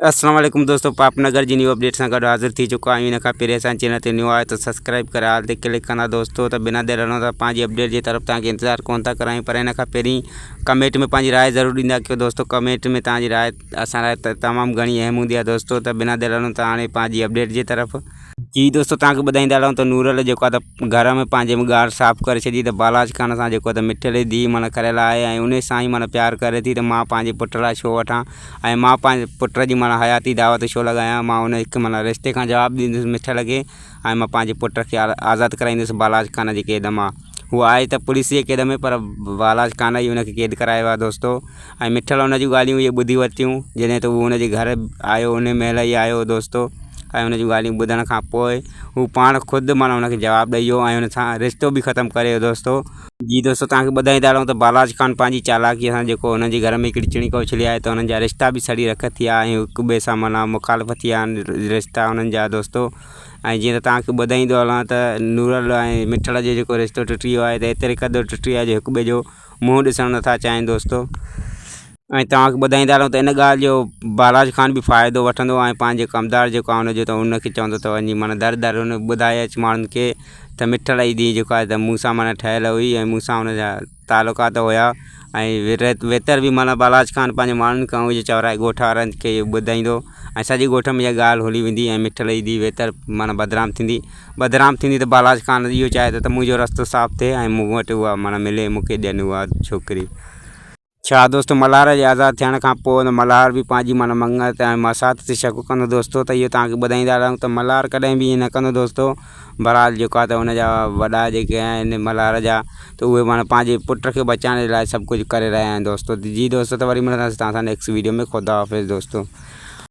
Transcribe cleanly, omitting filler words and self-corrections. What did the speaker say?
السلام عليڪم دوستو پاپ نگر جي نيو اپڊيٽ سان گڏ حاضر ٿي چڪا آهيون ان کان پهرين اسان چينل تي نيو آهي ته سبسڪرائب ڪري آل تي ڪلڪ ڪندا دوستو ته بنا دير هلون ٿا پنهنجي اپڊيٽ جي طرف توهان کي انتظار ڪون ٿا ڪرايون پر ان کان پهرين ڪمينٽ ۾ پنهنجي راء ضرور ڏيندا ڪيو دوستو ڪمينٽ ۾ توهان جي راء اسان لاء تمام گهڻي اهم هوندي آهي دوستو ته بنا دير هلون ٿا هاڻي پنهنجي اپڊيٽ جي طرف. جي دوستو توهان کي ٻڌائيندا هلون ته نورل جيڪو آهي ته گهر ۾ پنهنجي ۾ ڳار صاف ڪري ڇڏي ته بالاچ خان سان جيڪو آهي ته مٺل جي ڌيء معنيٰ کريل آهي ۽ انهي سان ئي معنيٰ پيار ڪري ٿي ته مان پنهنجي پٽ لاء ڇو وٺان ۽ مان پنهنجي پٽ جي معنيٰ حياتي دعوت ڇو لڳايان مان ان کي معنيٰ رشتي کان جواب ڏيندس مٺل کي ۽ مان پنهنجي پٽ کي آزاد ڪرائيندس بالاچ خان جي قيد مان هو آهي ته پوليس جي قيد ۾ پر بالاچ خان ئي ان کي قيد ڪرايو آهي دوستو ۽ مٺل ان جون ڳالهيون اهي ٻڌي ورتيون جڏهن ته هو ان جي گهر آيو ان مهل ئي آيو دوستو ۽ ان جون ڳالهيون ٻڌڻ کان پوء هو پاڻ خود معنيٰ ان کي جواب ڏئي ويو ۽ ان سان رشتو به ختم ڪري ويو دوستو. جي دوستو توهان کي ٻڌائيندا هلون ته بالاچ خان پنهنجي چالاڪيء سان جيڪو هنن جي گهر ۾ هڪڙي چڻڪ اڇلي آهي ته هنن جا رشتا به سڙي رک ٿي ويا ۽ هڪ ٻئي سان معنيٰ مخالف ٿي ويا آهن رشتا هنن جا دوستو ۽ جيئن ته توهان کي ٻڌائيندو هلان ته نورل ۽ مٺل جو جيڪو رشتو ٽٽي ويو آهي ته ايتري قدر ٽٽي ويو آهي جو هڪ ٻئي جو منهن ڏسڻ نٿا چاهين دوستو ۽ توهان کي ٻڌائيندا هلون ته ان ڳالهه جو بالاچ خان به فائدو وٺندو ۽ پنهنجي ڪمدار جيڪو آهي ان جو ته ان کي چوندو ته وڃي معنيٰ در در ان ٻڌائي اچ ماڻهن کي ته مٺل جي ڌيء جيڪو آهي ته مون سان معنيٰ ٺهيل هئي ۽ مون سان ان جا تعلقات هيا ۽ ويتر به معنيٰ بالاچ خان پنهنجي ماڻهن کان اهي چورائي ڳوٺ وارن کي اهو ٻڌائيندو ۽ سڄي ڳوٺ ۾ اها ڳالهه هلي ويندي ۽ مٺل جي ڌيء ويتر معنيٰ بدنام ٿيندي بدنام ٿيندي ته بالاچ خان اهو چاهي ٿو ته منهنجو رستو صاف ٿئي ۽ مون وٽ اها معنيٰ ملي مون کي ڏين اها ڇوڪري. ڇا دوستو ملهار جي آزاد ٿيڻ کان پوء ان ملهار به پنهنجي معنيٰ مڱت ۽ ماسات تي شڪ ڪندو دوستو ته اهو توهان کي ٻڌائيندا رهون ته ملهار ڪڏهن به ائين نه ڪندو دوستو بهرحال جيڪو آهي ته ان جا وڏا جيڪي آهن ملهار جا ته اهي معنيٰ پنهنجي پٽ کي بچائڻ جي لاء سڀ ڪجهه ڪري رهيا آهن دوستو جي دوستو ته وري ملنداسين توهان سان نيڪسٽ ويڊيو ۾ خدا حافظ دوستو.